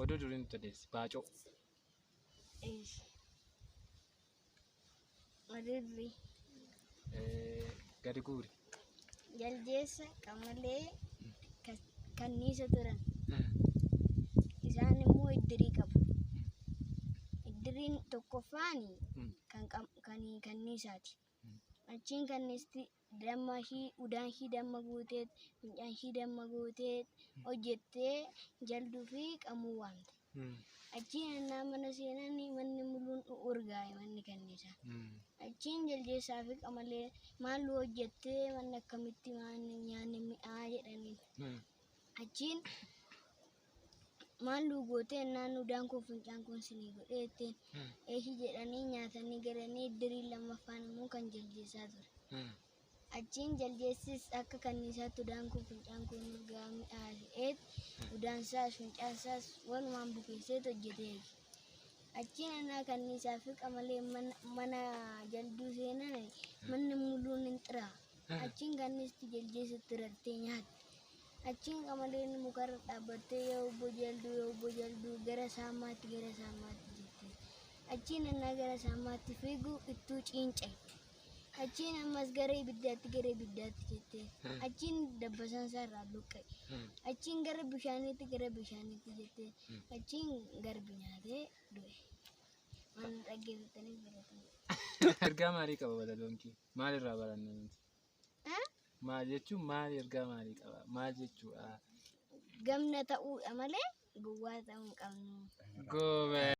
Oduu durii nutti odeessi. Baacoo. Eesh. Oduu durii. Gadi guuri. Jaldeessa, qamalee, kanniisa turan. Isaan immoo iddirii qabu. Iddiriin tokkoffaan kan kan kanniisaati. Achiin kanniisti damma ishii udaan ishii damma guutee fincaan ishii damma guutee hojjettee jalduu fi qamuu waamte. Achiin ennaa mana seenan manni muluun urgaa'e manni kanniisaa. Achiin jaldeessaa fi qamalee maal nu hojjettee manni akkamitti nyaanni mi'aa jedhaniin. Achiin maal nu gootee ennaan udaan koo fincaan koo isinii godhee jetteen. Eeshi jedhanii nyaatanii galanii iddiriin lammaffaan immoo kan jaldeessaa ture. Achiin jaldeessis akka kanniisaatti udaan koo fincaan koo urgaa mi'aa ta'eet udaansaas fincaansaas walumaan bukeesseet hojjetee eege. Achiin ennaa kanniisaa fi qamalee mana jalduu seenan manni muluun hin xiraa. Achiin kanniisti jaldeessatti rartee nyaatte. Achiin qamaleen mukarra dhaabbattee yaa obbo jalduu yaa obbo jalduu gara saammaatti gara saammaatti jette. Achiin ennaa gara saammaatti fiigu ittuu ciinca'e. Achiin ammas gara ibiddaatti gara ibiddaatti jette. Achiin dabbasaan isaa irraa luqqa'e. Achiin gara bishaaniitti gara bishaaniitti jette. Achiin garbi nyaatee du'e. Waan dhaggeeffattaniif galatoomaa. Ergaa maalii qaba walaloon kee? Maal irraa baranna nuti? Maal jechuun maal ergaa maalii qaba? Maal jechuudha? Gamna ta'uudha malee gowwaa ta'uu hin qabnu. Goobee.